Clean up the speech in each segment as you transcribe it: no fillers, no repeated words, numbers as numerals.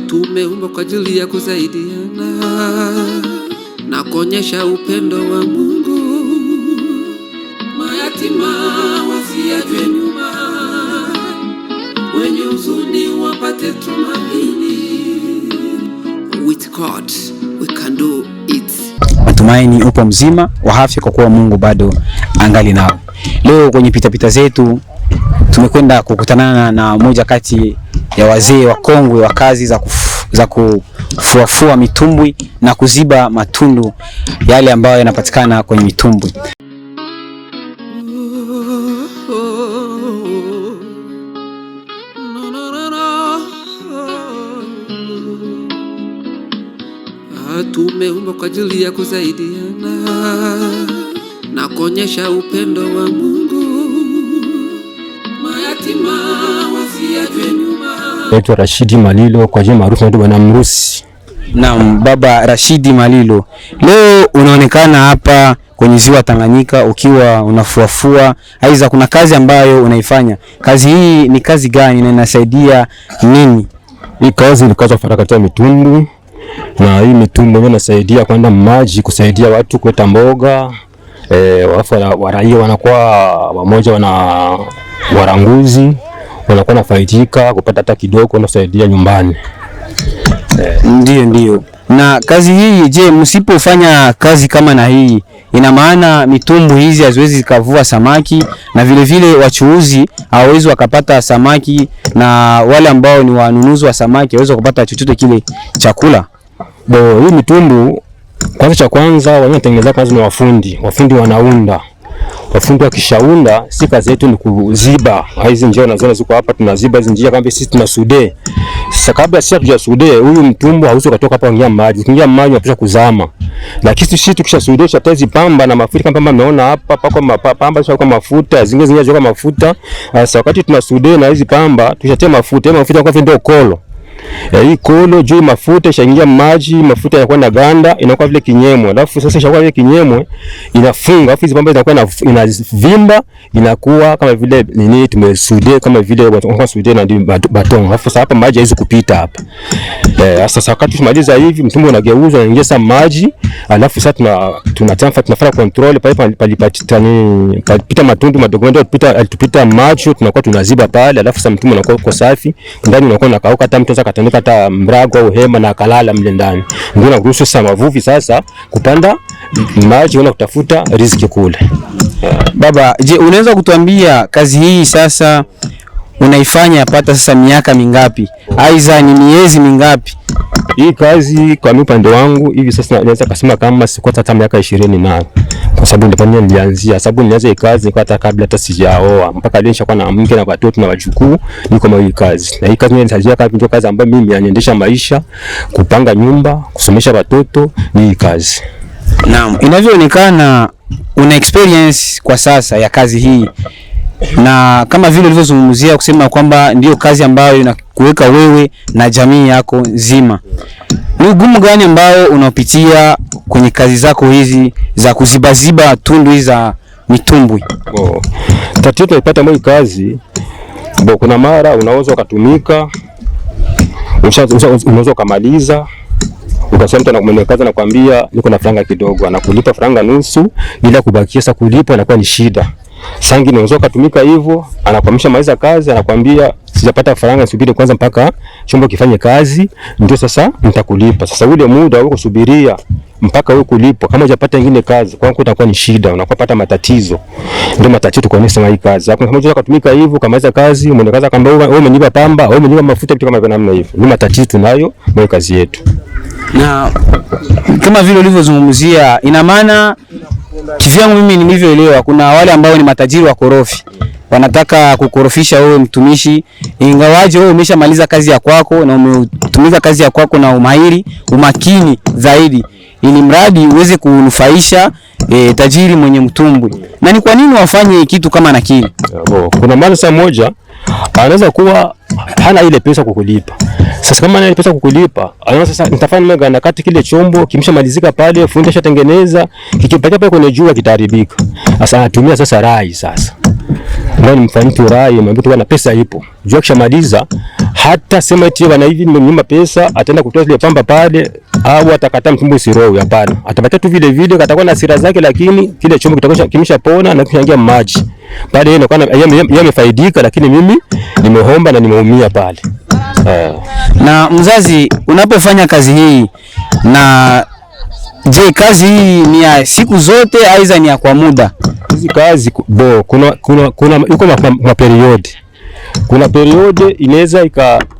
Tumeumbwa kwa ajili ya kusaidiana na kuonyesha upendo wa Mungu. Mayatima wasiachwe nyuma, wenye huzuni wapate tumaini. With God we can do it. Natumaini upo mzima wa afya kwa kuwa Mungu bado angali nao. Leo kwenye pitapita zetu tumekwenda kukutanana na moja kati ya wazee wakongwe wa kazi za kufuafua mitumbwi na kuziba matundu yale ambayo yanapatikana kwenye mitumbwi. Tumeumbwa kwa ajili ya kusaidiana na kuonyesha upendo wa Mungu. Mayatima wasiachwe nyuma. Naitwa Rashidi Malilo, kwa jina maarufu naitwa Bwana Mrusi. Naam, Baba Rashidi Malilo, leo unaonekana hapa kwenye ziwa Tanganyika ukiwa unafuafua, aidha kuna kazi ambayo unaifanya. Kazi hii ni kazi gani na inasaidia nini? Hii kazi ni kazi ya kufarakatia mitumbu, na hii mitumbu yenyewe inasaidia kwenda maji, kusaidia watu kuleta mboga alafu waraia wanakuwa wamoja, wana waranguzi wanakuwa nafaidika kupata hata kidogo, wanasaidia nyumbani. Ndiyo, ndiyo. Na kazi hii, je, msipofanya kazi kama na hii, ina maana mitumbu hizi haziwezi zikavua samaki na vile vile wachuuzi hawawezi wakapata samaki na wale ambao ni wanunuzi wa samaki hawawezi kupata chochote kile chakula? Bo, hii mitumbu kwanza, cha kwanza wanaotengeneza kwanza ni wafundi. Wafundi wanaunda, wafundi wakishaunda, si kazi yetu ni kuziba hizi njia unaziona ziko hapa, tunaziba hizi njia kama sisi tunasude. Sasa kabla sisi hatujasude, huyu mtumbu hauwezi kutoka hapa kuingia maji, ukiingia maji unapaswa kuzama. Lakini sisi tukishasude tutezi pamba na mafuta kama pamba mnaona hapa pako pamba sio kwa mafuta, zingine zingine kwa mafuta. Sasa wakati tunasude na hizi pamba tushatia mafuta, mafuta kwa ndio kolo. Hii kolo juu mafuta ishaingia maji, mafuta yanakuwa na ganda, inakuwa vile kinyemwe. Alafu sasa ishakuwa vile kinyemwe, inafunga, alafu hizi pamba zinakuwa inavimba, inakuwa kama vile nini tumesude, kama vile watu wanakuwa sude na ndio baton. Alafu sasa hapa maji haiwezi kupita hapa. Sasa wakati tumaliza hivi mtumbo unageuzwa unaingia sasa maji, alafu sasa tunafanya control pale palipita matundu madogo ndio tupita maji, tunakuwa tunaziba pale, alafu sasa mtumbo unakuwa uko safi, ndani unakuwa unakauka, hata mtu anaweza katandika hata mrago au hema na akalala mle ndani. Ndio naruhusu sasa wavuvi sasa kupanda maji wala kutafuta riziki kule. Baba, je, unaweza kutuambia kazi hii sasa unaifanya pata sasa miaka mingapi? Aidha ni miezi mingapi? Hii kazi kwa mimi upande wangu hivi sasa naweza kusema kama sikuwa hata miaka 20 na kwa sababu ndipo nilianzia, sababu nilianza hii kazi kwa hata kabla hata sijaoa, mpaka leo nishakuwa na mke na watoto na wajukuu, niko na hii kazi. Na hii kazi nilianzia kazi ndio kazi ambayo mimi inaniendesha maisha, kupanga nyumba, kusomesha watoto, ni hii kazi. Naam, inavyoonekana una experience kwa sasa ya kazi hii, na kama vile ulivyozungumzia kusema kwamba ndiyo kazi ambayo inakuweka wewe na jamii yako nzima. Ni ugumu gani ambao unapitia kwenye kazi zako hizi za kuzibaziba tundu hizi za mitumbwi? Oh, tatizo tunaipata mwa kazi bo, kuna mara unaweza ukatumika, unaweza ukamaliza ukasema mtu anakumwelekeza na kwambia niko na franga kidogo, anakulipa franga nusu, ila kubakia sasa kulipa inakuwa ni shida. Sangi unaweza kutumika hivyo, anakwamisha maliza kazi, anakwambia sijapata faranga, subiri kwanza mpaka chombo kifanye kazi ndio sasa nitakulipa. Sasa ule muda wewe kusubiria mpaka wewe kulipwa, kama hujapata nyingine kazi, kwangu itakuwa ni shida, unakuwa pata matatizo. Ndio matatizo kwa nini hii kazi hapo. Kama unaweza kutumika hivyo, kamaliza kazi, mwone kazi akamwambia wewe umenipa pamba, wewe umenipa mafuta, vitu kama hivyo namna hivyo. Ni matatizo tunayo mwa kazi yetu. Na kama vile ulivyozungumzia, ina maana kivyangu mimi nilivyoelewa, kuna wale ambao ni matajiri wa korofi wanataka kukorofisha wewe mtumishi, ingawaje wewe umeshamaliza kazi ya kwako na umetumiza kazi ya kwako na umahiri umakini zaidi, ili mradi uweze kunufaisha tajiri mwenye mtumbwi. Na ni kwa nini wafanye kitu kama na kile? Kuna mara saa moja anaweza kuwa Hana ile pesa kukulipa. Sasa kama ana ile pesa kukulipa, anaona sasa nitafanya nini gani wakati kile chombo kimeshamalizika pale, fundi ashatengeneza, kikipakia pale kwenye jua kitaharibika. Sasa anatumia sasa rai sasa. Ndio nimfanyie tu rai, mwambie tu bwana pesa ipo. Jua kishamaliza hata sema eti bwana hivi nimenyima pesa, ataenda kutoa zile pamba pale au atakataa mtumbo usirowe, hapana. Atabakia tu vile vile, atakuwa na hasira zake, lakini kile chombo kitakuwa kimeshapona na kishaingia maji. Pale yeye anakuwa yeye amefaidika, lakini mimi nimeomba na nimeumia pale. Na mzazi, unapofanya kazi hii, na je, kazi hii ni ya siku zote aidha ni ya kwa muda? Hizi kazi bo kuna yuko ma period. Kuna period inaweza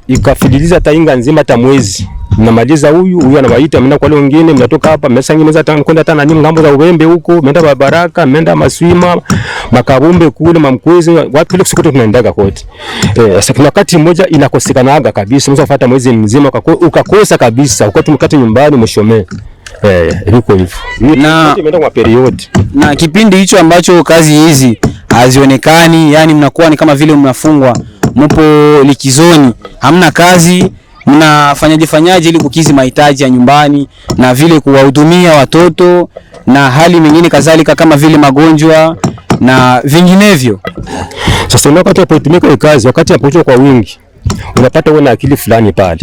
ikafidiliza hata inga nzima hata mwezi. Mnamaliza huyu, huyu anawaita, mnaenda kwa wale wengine, mnatoka hapa, mnaweza nyinyi hata kwenda hata nani ngambo za Ubembe huko, mnaenda Baraka, mnaenda Maswima, Makabumbe kule, Mamkwezi, watu kule sikuto tunaendaga kote. Sasa kuna wakati mmoja inakosekanaga kabisa, unaweza kufuata mwezi mzima ukakosa kabisa, uko tumkate nyumbani umeshomea. Iko hivyo. Na imeenda kwa period. Na kipindi hicho ambacho kazi hizi hazionekani, yani mnakuwa ni kama vile mnafungwa, mpo likizoni, hamna kazi, mnafanyaje fanyaje ili kukizi mahitaji ya nyumbani na vile kuwahudumia watoto na hali mengine kadhalika kama vile magonjwa na vinginevyo? Sasa wakati unapotumika hiyo kazi, wakati unapochukua kwa wingi, unapata uwe na akili fulani pale.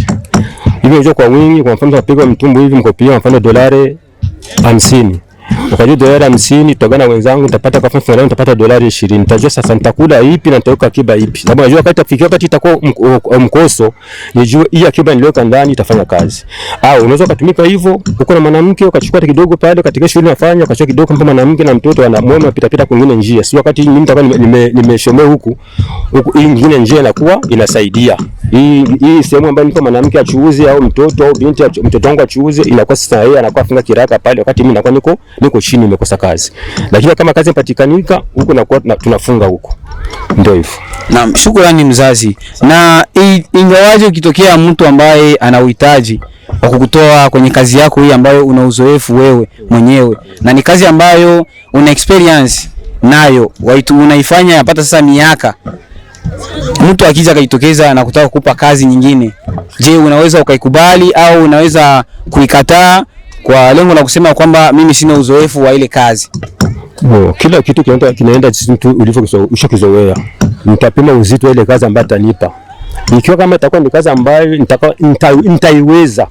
Hivi unajua kwa wingi, kwa mfano unapiga mtumbu hivi mkopia kwa mfano $50. Ukajua $50 tutagana wenzangu nitapata kwa mfano nitapata $20. Nitajua sasa nitakula ipi na nitaweka akiba ipi. Sababu najua wakati itafikia wakati itakuwa mkoso, nijue hii akiba niliweka ndani itafanya kazi. Au unaweza kutumika hivyo, uko na mwanamke ukachukua hata kidogo pale katika shughuli unafanya, ukachukua kidogo kama mwanamke na mtoto ana pita pita kwingine njia. Si wakati mimi nitakuwa nimeshomea huku, huku hii nyingine njia inakuwa inasaidia. Hii sehemu ambayo niko mwanamke achuuze au mtoto au binti mtoto wangu achuuze, inakuwa sasa yeye anakuwa afunga kiraka pale, wakati mimi nakuwa niko chini nimekosa kazi. Lakini kama kazi ipatikanika huko nakuwa tunafunga huko. Ndio hivyo. Naam, shukrani mzazi. Na ingawaje ukitokea mtu ambaye ana uhitaji wa kukutoa kwenye kazi yako hii ambayo una uzoefu wewe mwenyewe na ni kazi ambayo una experience nayo, unaifanya yapata sasa miaka, mtu akija akajitokeza na kutaka kukupa kazi nyingine, je, unaweza ukaikubali au unaweza kuikataa kwa lengo la kusema kwamba mimi sina uzoefu wa ile kazi? No, kila kitu kinaenda jinsi mtu ulivyoushakizoea. Nitapima uzito wa ile kazi ambayo atanipa. Ikiwa kama itakuwa ni kazi ambayo nitaiweza,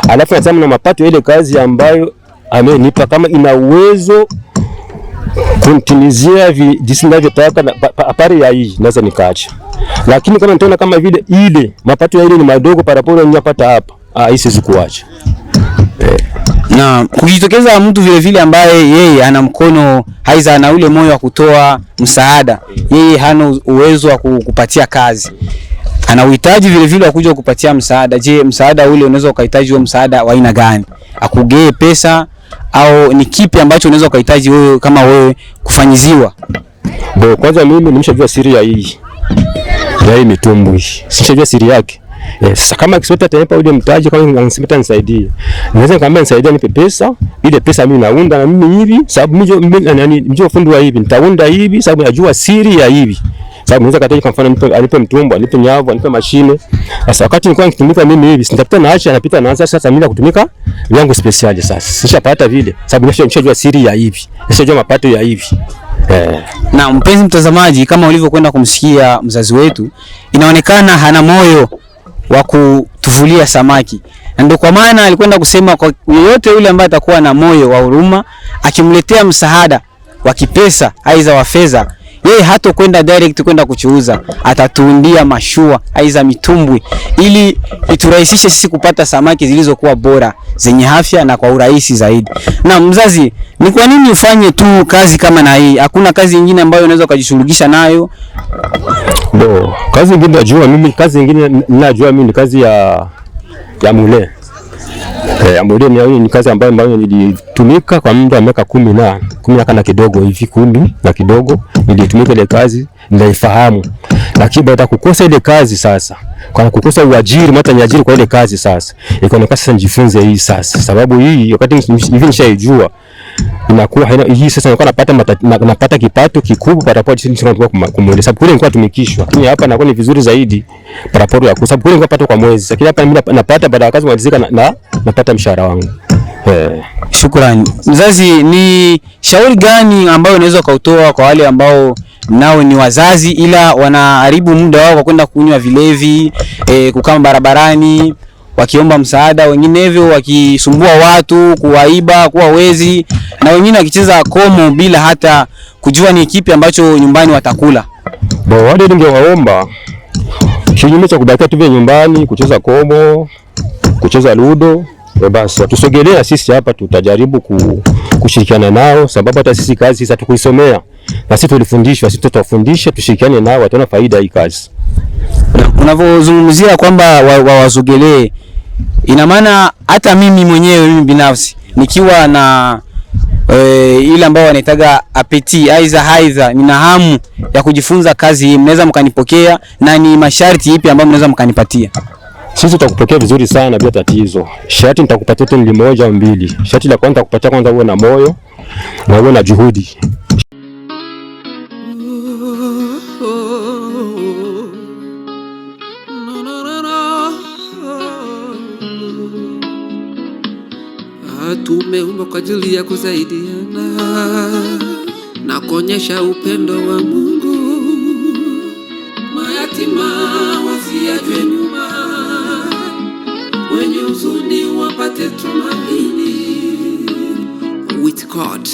alafu nasema na mapato ile kazi ambayo amenipa, kama ina uwezo kuntimizia jinsi ninavyotaka apari ya hii, naweza nikaacha. Lakini kama nitaona kama vile ile mapato ya ile ni madogo paraporo ninapata hapa, hii siwezi kuacha. Na kujitokeza mtu vile vile ambaye yeye ana mkono haiza ana ule moyo wa kutoa msaada, yeye hana uwezo wa kukupatia kazi, ana uhitaji vile vile wa kuja kukupatia msaada. Je, msaada ule unaweza ukahitaji huo msaada wa aina gani? Akugee pesa au ni kipi ambacho unaweza ukahitaji wewe kama wewe kufanyiziwa? Bo, kwanza mimi nimeshajua siri ya hii mitumbwi, sishajua siri yake. Sasa kama Kiswahili atanipa ule mtaji, kama anasema nisaidie, naweza nikamwambia nisaidie, nipe pesa. Ile pesa mimi naunda na mimi hivi, sababu mimi nani mjua fundi wa hivi, nitaunda hivi sababu najua siri ya hivi. Sababu naweza kataje, kwa mfano anipe mtumbo, anipe nyavu, anipe mashine. Sasa wakati nilikuwa nikitumika mimi hivi, sitapita na acha napita naanza sasa mimi kutumika vyangu special sasa. Sishapata vile sababu nishajua siri ya hivi, nishajua mapato ya hivi. Na mpenzi mtazamaji, kama ulivyokwenda kumsikia mzazi wetu, inaonekana hana moyo wa kutuvulia samaki, na ndio kwa maana alikwenda kusema kwa yeyote yule ambaye atakuwa na moyo wa huruma, akimletea msaada wa kipesa aidha wa fedha, yeye hatokwenda direct kwenda kuchuuza, atatuundia mashua aidha mitumbwi, ili iturahisishe sisi kupata samaki zilizokuwa bora zenye afya na kwa urahisi zaidi. Na mzazi, ni kwa nini ufanye tu kazi kama na hii? Hakuna kazi nyingine ambayo unaweza ukajishughulisha nayo? Bo, kazi nyingine najua mimi, kazi nyingine ninajua mimi ni kazi ya mule. Ya mule ni kazi ambayo nilitumika kwa muda wa miaka 10 na kidogo hivi, 10 na kidogo nilitumika ile kazi, naifahamu. Lakini baada kukosa ile kazi sasa, kwa kukosa uajiri, mata niajiri kwa ile kazi sasa, ikaonekana sasa nijifunze hii sasa, sababu hii wakati hivi nishaijua Inakuwa haina hii sasa, nilikuwa napata napata kipato kikubwa par rapport jinsi nilikuwa kumweleza, sababu kule nilikuwa tumikishwa, lakini hapa nakuwa ni vizuri zaidi par rapport ya, sababu kule nilikuwa napata kwa mwezi, lakini hapa mimi napata baada ya kazi kumalizika na napata mshahara wangu. Shukrani. Mzazi, ni shauri gani ambayo unaweza ukautoa kwa wale ambao nao ni wazazi ila wanaharibu muda wao kwa kwenda kunywa vilevi, kukaa barabarani wakiomba msaada, wenginevyo wakisumbua watu, kuwaiba, kuwa wezi, na wengine wakicheza komo bila hata kujua ni kipi ambacho nyumbani watakula? Bo, wale ningewaomba kinyume cha kubakia tu vile nyumbani kucheza komo, kucheza ludo, basi watusogelea sisi hapa, tutajaribu kushirikiana nao, sababu hata sisi kazi sisi hatukuisomea na sisi tulifundishwa, sisi tutawafundisha, tushirikiane nao, wataona faida hii kazi. Unavyozungumzia kwamba wawasogelee, ina maana hata mimi mwenyewe, mimi binafsi nikiwa na ile ambao wanaitaga appétit, aidha nina hamu ya kujifunza kazi hii, mnaweza mkanipokea na ni masharti ipi ambayo mnaweza mkanipatia? Sisi tutakupokea vizuri sana bila tatizo. Sharti nitakupatia tu ni moja au mbili. Sharti la kwanza nitakupatia kwanza uwe na moyo na uwe na juhudi. No, no, no, no. Tumeumbwa kwa ajili ya kusaidiana na kuonyesha upendo wa Mungu. Mayatima wasiachwe nyuma, wenye huzuni wapate tumaini. With God.